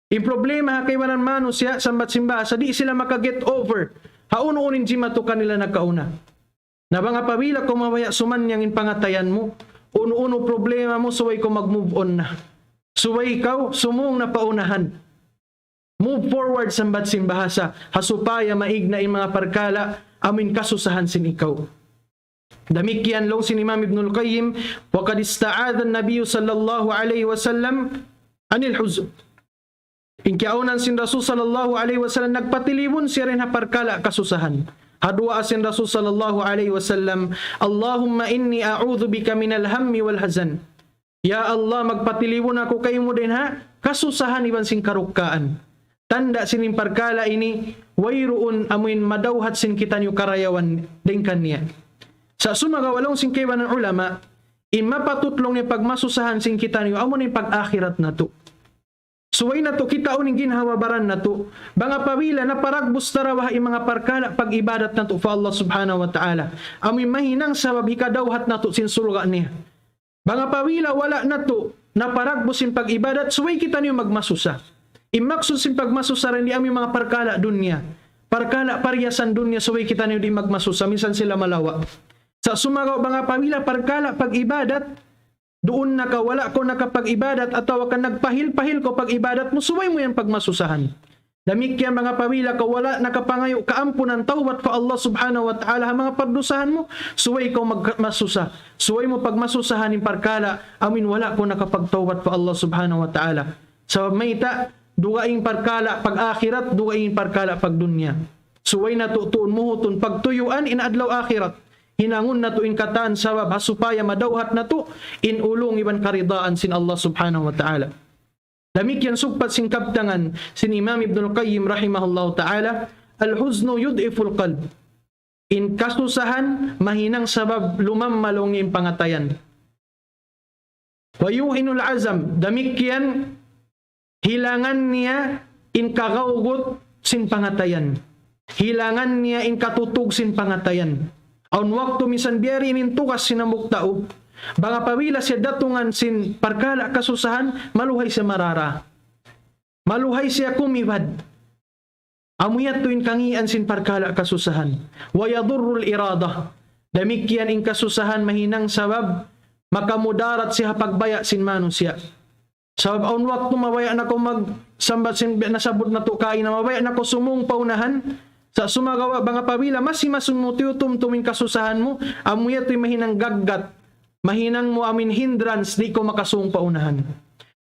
In problema ha kaibanan manusiya', sambat sin bahasa, di' sila maka-get over ha unu-unu in jimatu kanila nakauna. Na bang apabila kaw mabaya' sumanyang in pangatayan mu, unu-unu problema mu, subay kaw mag-move on na. Subay kaw sumung na pa unahan. Move forward, sambat sin bahasa, ha supaya maig na in manga parkala' amuin kasusahan sin ikaw. Damikkiyan laung sin Imam Ibnul Qayyim, وقد استعاذ النبي صلى الله عليه وسلم عن الحزن. In kiyaunan sin Rasul sallallahu alayhi wasallam, nagpatilibun siya dayn ha parkala' kasusahan. Ha duwaa sin Rasul sallallahu alayhi wasallam, اللهم إني أعوذ بك من الهم والحزن. Ya Allah, magpatilibun aku kaymu dayn ha kasusahan iban sin karukkaan. Tanda' sin in parkala' ini, wayruun amuin madawhat sin kitaniyu karayawan dayn kaniya. Sa' sumagawa' laung sin kaibanan ulama, in mapatut laung niya pagmasusahan sin kitaniyu, amu na in pag-akhirat natu'. Subay natu' kitaun in ginhawa-baran natu'. Bang apabila naparagbus ta ra baha' in manga parkala' pag-ibadat natu' pa Allah Subhanahu wa Ta'ala, amuin mahinang sabab hikadawhat natu' sin surga' niya. Bang apabila wala' natu' naparagbus in pag-ibadat, subay kitaniyu magmasusa. In maksud sin pagmasusa dayn di amu in manga parkala' dunya. Parkala' pariyasan dunya, subay kitaniyu di' magmasusa, minsan sila malawa'. Sa' sumagawa' bang apabila parkala' pag-ibadat, duun na kaw, wala' kaw nakapag-ibadat, atawa ka nagpahil-pahil kaw pag-ibadat mu, subay mu yan pagmasusahan. Damikkiyan bang apabila kaw wala' nakapangayu' kaampunan, tawbat pa Allah Subhanahu wa Ta'ala ha manga pardusahan mu, subay kaw magmasusa. Subay mu pagmasusahan in parkala' amuin wala' kaw nakapagtawbat pa Allah Subhanahu wa Ta'ala. Sabab mayta', dugaing parkala' pag-akhirat, dugaing parkala' pagdunya. Subay natu' tuud muhutun pagtuyuan in adlaw akhirat. Hinangun natu' in katan sabab ha supaya madawhat natu' in ulung iban karidaan sin Allah Subhanahu wa Ta'ala. Damikkiyan sugpat sin kabtangan sin Imam Ibnul Qayyim rahimahullahu ta'ala, الحزن يضعف القلب. In kasusahan mahinang sabab lumamma laung in pangatayan. ويوهن العزم, damikkiyan hilangan niya in kagawgut sin pangatayan. Hilangan niya in katutug sin pangatayan. Awn waktu minsan biya' diin in tugas sin hambuuk tau. Bang apabila siya datungan sin parkala' kasusahan, maluhay siya marara. Maluhay siya kumibad. Amu yadtu in kangīan sin parkala' kasusahan. ويضر الإرادة. Damikkiyan in kasusahan mahinang sabab makamudarat siya ha pagbaya' sin manusiya'. Sabab awn waktu mabaya' na kaw mag-, sambat sin nasabbut natu' kaina, mabaya' na kaw sumūng pa unahan, sa' sumagawa' bang apabila masi-masun mu tiyutumtum in kasusahan mu, amu yadtu in mahinang gaggat, mahinang mu amin hindrance, di' kaw makasūng pa unahan.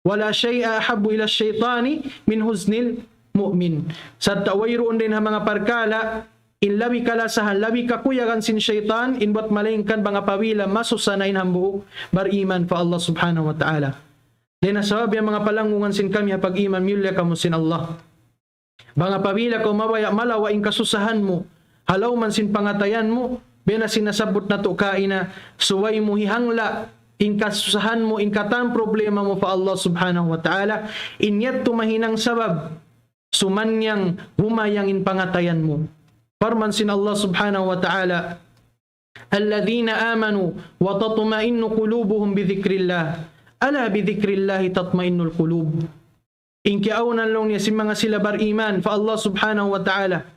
ولا شيء أحب إلى الشيطان من حزن المؤمن. Sarta' wayruun dayn ha manga parkala' in labi kalasahan, labi kakuyagan sin saytan, in buwat malaingkan bang apabila masusa na in hambuuk bariman pa Allah Subhanahu wa Ta'ala. Dayn ha sabab yan manga palanggungan sin kami ha pag-iman, miyulliya kamu sin Allah. Bang apabila kaw mabaya' malawa' in kasusahan mu, ha lawm sin pangatayan mu, biya' na sin nasabbut natu' kaina, subay mu hihangla' in kasusahan mu, in katan problema mu pa Allah Subhanahu wa Ta'ala, in yadtu mahinang sabab, sumannang humayang in pangatayan mu. Parman sin Allah Subhanahu wa Ta'ala, الذين آمنوا وتطمئن قلوبهم بذكر الله ألا بذكر الله تطمئن القلوب. In kiyaawnan laung niya sin manga sila bariman pa Allah Subhanahu wa Ta'ala.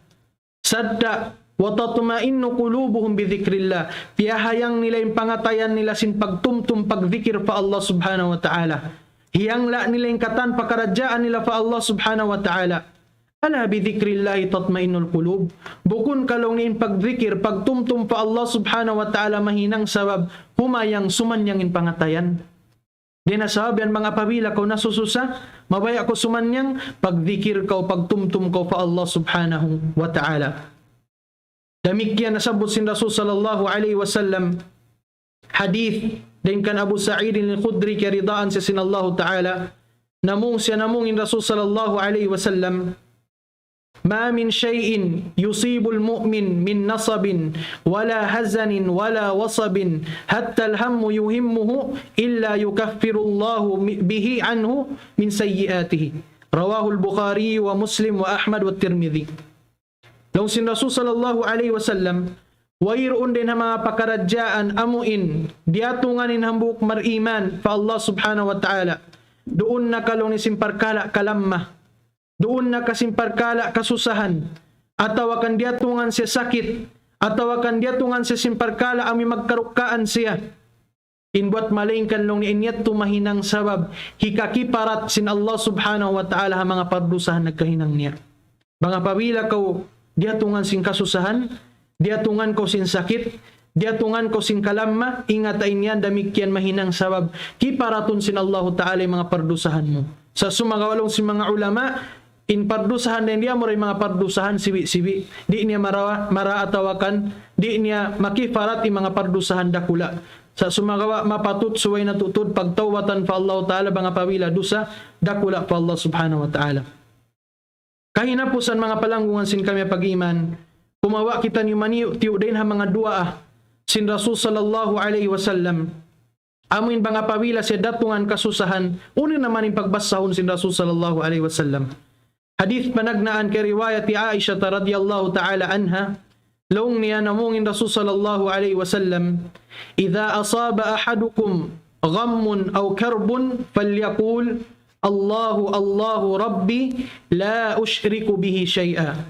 Sarta', وتطمئن قلوبهم بذكر الله. Piyahayang nila in pangatayan nila sin pagtumtum pagdikir pa Allah Subhanahu wa Ta'ala. Hiyangla' nila in katan pakaradjaan nila pa Allah Subhanahu wa Ta'ala. ألا بذكر الله تطمئن القلوب. Bukun ka laung niya in pagdikir, pagtumtum pa Allah Subhanahu wa Ta'ala mahinang sabab humayang sumannang in pangatayan. Dayn ha sabab yan bang apabila kaw nasususa, mabaya' kaw sumannang, pagdikir kaw, pagtumtum kaw pa Allah Subhanahu wa Ta'ala. Damikkiyan nasabbut sin Rasul sallallahu alayhi wasallam, hadith dayn kan Abu Sa'id al-Khudri, kiyaridaan siya sin Allahu Ta'ala, namung siya namung in Rasul sallallahu alayhi wasallam, ما من شيء يصيب المؤمن من نصب ولا حزن ولا وصب حتى الهم يهمه إلا يكفر الله به عنه من سيئاته. رواه البخاري ومسلم وأحمد والترمذي. Laung sin Rasul sallallahu alayhi wasallam, wayruun dayn ha manga pakaradjaan amu in diyatungan in hambuuk bariman pa Allah Subhanahu wa Ta'ala. Duun na ka laung niya sin parkala' kalamma. Duun na ka sin parkala' kasusahan. Atawa kan diyatungan siya sakit. Atawa kan diyatungan siya sin parkala' amu in magkarukkaan siya. In buwat malaingkan laung niya in yadtu mahinang sabab hikakiparat sin Allah Subhanahu wa Ta'ala ha manga pardusahan nagkahinang niya. Bang apabila kaw diyatungan sin kasusahan, diyatungan kaw sin sakit, diyatungan kaw sin kalamma, ingata in yan damikkiyan mahinang sabab kiparatun sin Allahu Ta'ala in manga pardusahan mu. Sa' sumagawa' laung sin manga ulama, in pardusahan dayn di amura in manga pardusahan sibi'-sibi'. Di' niya marawa, mara atawa kan, di' niya makiparat in manga pardusahan dakula'. Sa' sumagawa' mapatut subay natu' tuud pagtawbatan pa Allah Ta'ala bang apabila dusa dakula' pa Allah Subhanahu wa Ta'ala. Kahinapusan manga palanggungan sin kami pag-iman, kumawa' kitaniyu maniyu'-tiyu' dayn ha manga duwaa sin Rasul sallallahu alayhi wasallam. Amu in bang apabila siya datungan kasusahan, unu na man in pagbasahun sin Rasul sallallahu alayhi wasallam. Hadith panagnaan kay riwayat hi Aisha radhiyallahu ta'ala anha, laung niya namung in Rasul sallallahu alayhi wasallam, إذا أصاب أحدكم غم أو كرب فليقل الله الله ربي لا أشرك به شيئا.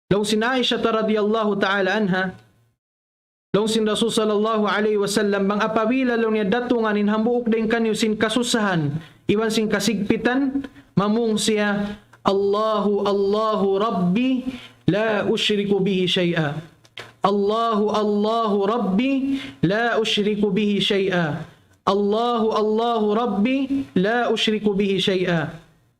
Laung sin Aisha radhiyallahu ta'ala anha, laung sin Rasul sallallahu alayhi wasallam, bang apabila laung niya datungan in hambuuk dayn kaniyu sin kasusahan, iban sin kasigpitan, mamung siya, الله الله ربي لا أشرك به شيئا. الله الله ربي لا أشرك به شيئا. الله الله ربي لا أشرك به شيئا.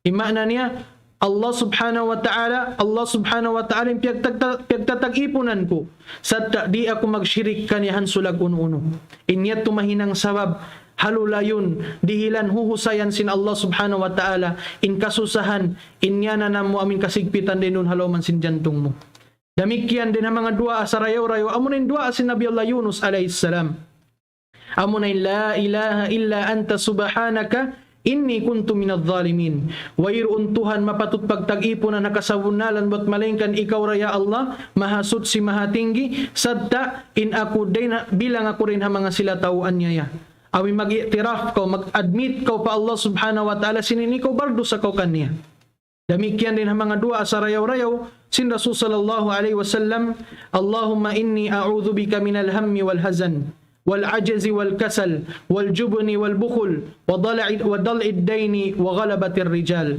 In maana niya, Allah Subhanahu wa Ta'ala, Allah Subhanahu wa Ta'ala in piyagtagta-, piyagtatag-ipunan ku. Sarta' di' aku magshirik kaniya hansulag unu-unu. In yadtu mahinang sabab, halulayun, dihilan huhusayan sin Allah Subhanahu wa Ta'ala, in kasusahan, in yananam mu amu in kasigpitan dayn duun ha lawm sin jantung mu. Damikkiyan dayn ha manga duwaa sarayaw-rayaw, amuna in duwaa sin Nabi Allah Yunus alayhis salam. Amuna in لا إله إلا أنت سبحانك إني كنت من الظالمين. Wayruun Tuhan mapatut pagtag-ipunan ha kasabunnalan bat malaingkan ikaw ra ya Allah, Mahasuchi, Mahatinggi, sarta' in aku dayn ha, bilang aku dayn ha manga sila tau aniaya. Amu in mag-i'tiraf kaw, mag-admit kaw pa Allah Subhanahu wa Ta'ala, sin in ikaw bardusa kaw kaniya. Damikkiyan dayn ha manga duwaa sarayaw-rayaw sin Rasul sallallahu alayhi wasallam, اللهم إني أعوذ بك من الهم والحزن والعجز والكسل والجبن والبخل وضلع، وضلع الدين وغلبة الرجال.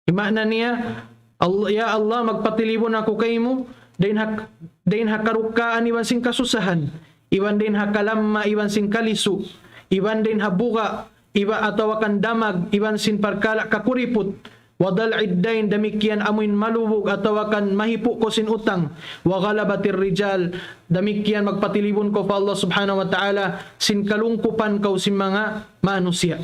In maana niya, Allah, ya Allah, magpatilibun aku kaymu dayn ha, dayn ha karukkaan iban sin kasusahan. iban dayn ha kalamma, iban sin kalisu, iban dayn ha buga', iba atawa kan damag, iban sin parkala' kakuriput, wa dal'id dayn, damikkiyan amuin malubug atawa kan mahipu' kaw sin utang, wa ghalabatir rijal, damikkiyan magpatilibun kaw pa Allah Subhanahu wa Ta'ala, sin kalungkupan kaw sin manga manusiya'.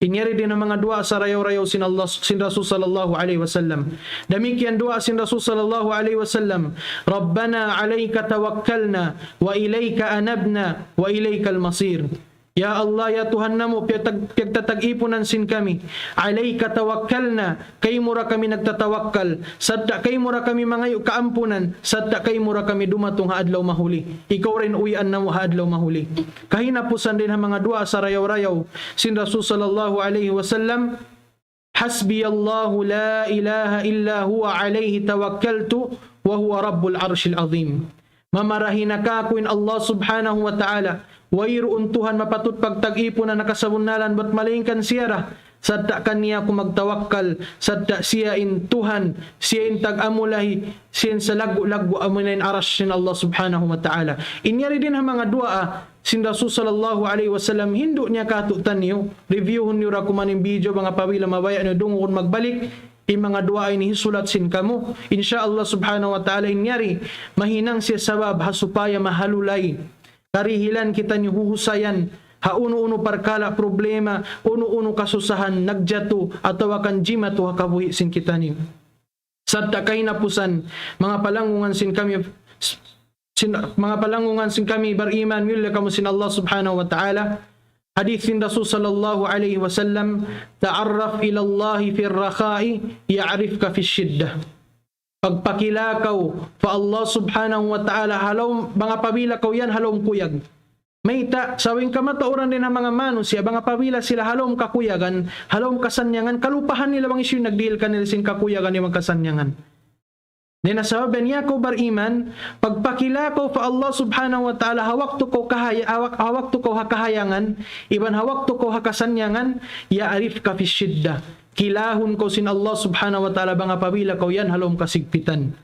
In yari dayn ha manga duwaa sarayaw-rayaw sin Allah, sin Rasul sallallahu alayhi wasallam. Damikkiyan duwaa sin Rasul sallallahu alayhi wasallam, ربنا عليك توكلنا وإليك أنبنا وإليك المصير. Ya Allah, ya Tuhan namu', piyagtag-, piyagtatag-ipunan sin kami. عليك توكلنا, kaymu da kami nagtatawakkal. Sadja kaymu da kami mangayu' kaampunan. Sadja kaymu da kami dumatung ha adlaw mahuli. Ikaw da in uwian namu' ha adlaw mahuli. Kahinapusan dayn ha manga duwaa sarayaw-rayaw sin Rasul sallallahu alayhi wasallam, حسبي الله لا إله إلا هو عليه توكلت وهو رب العرش العظيم. Mamarahi na kāku' in Allah Subhanahu wa Ta'ala, wayruun Tuhan mapatut pagtag-ipunan ha kasabunnalan bat malaingkan siya da. Sadja kaniya aku magtawakkal, sadja siya in Tuhan, siya in tag-amulahi, siya in salaggu'-laggu' amuna in arash sin Allah Subhanahu wa Ta'ala. In yari dayn ha manga duwaa sin Rasul sallallahu alayhi wasallam, hindu' niya kātu'niyu, reviewhun niyu da kuman in video, bang apabila mabaya' niyu dungugun magbalik, in manga duwaa ini hisulat sin kamu. Insya Allah Subhanahu wa Ta'ala, in yari, mahinang siya sabab ha supaya mahalulay. Karihilan kitaniyu huhusayan, ha unu-unu parkala' problema, unu-unu kasusahan, nagjatu, atawa kan jimatu ha kabuhi' sin kitaniyu. Sadja kahinapusan, manga palanggungan sin kami, sin, manga palanggungan sin kami bariman, miyulliya kamu sin Allah Subhanahu wa Ta'ala. Hadith sin Rasul sallallahu alayhi wasallam, تعرف إلى الله في الرخاء يعرفك في الشدة. Pagpakila kaw pa Allah Subhanahu wa Ta'ala ha lawm, bang apabila kaw yan ha lawm kuyag. Mayta', sabab in kamatauran dayn ha manga manusiya', bang apabila sila ha lawm kakuyagan, ha lawm kasannyangan, kalupahan nila bang hisiyu in nagdihil kanila sin kakuyagan iban kasannyangan. Dayn ha sabab yan, ya kaw bariman, pagpakila kaw pa Allah Subhanahu wa Ta'ala ha waktu kaw kahaya-, ha wak-, ha waktu kaw ha kahayangan, iban ha waktu kaw ha kasannyangan, يعرفك في الشدة. Kilahun kaw sin Allah Subhanahu wa Ta'ala bang apabila kaw yan ha lawm kasigpitan.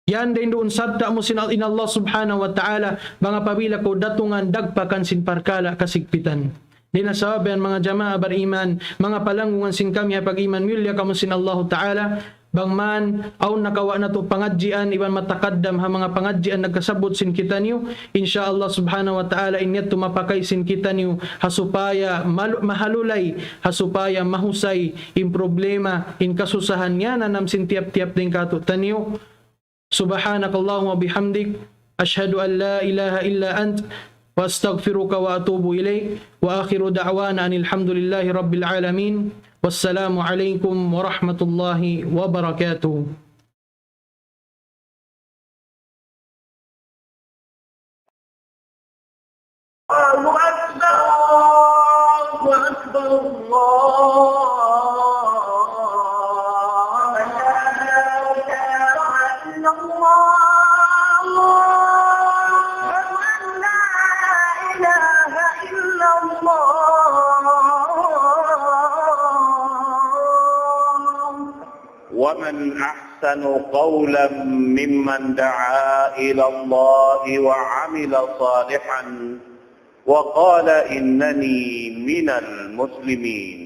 Yan dayn duun sadja mu sin Al-, in Allah Subhanahu wa Ta'ala, bang apabila kaw datungan dagpakan sin parkala' kasigpitan. Dayn ha sabab yan, manga jamaa bariman, manga palanggungan sin kami ha pag-iman, miyulliya kamu sin Allahu Ta'ala, bang man, awn nakawa' natu' pangadjian, iban matakaddam ha manga pangadjian nagkasabbut sin kitaniyu, insya Allah Subhanahu wa Ta'ala, in yadtu mapakay sin kitaniyu, ha supaya malu-, mahalulay, ha supaya mahusay, in problema, in kasusahan niya nanam sin tiyap-tiyap dayn kātu'niyu, سبحانك اللهم وبحمدك، أشهد أن لا إله إلا أنت، وأستغفرك وأتوب إليك، وآخر دعوانا أن الحمد لله رب العالمين، والسلام عليكم ورحمة الله وبركاته. الله أكبر، الله أكبر، الله أكبر. أشهد أن لا إله إلا الله. أشهد أن لا إله إلا الله. ومن أحسن قولا ممن دعا إلى الله وعمل صالحا وقال إنني من المسلمين.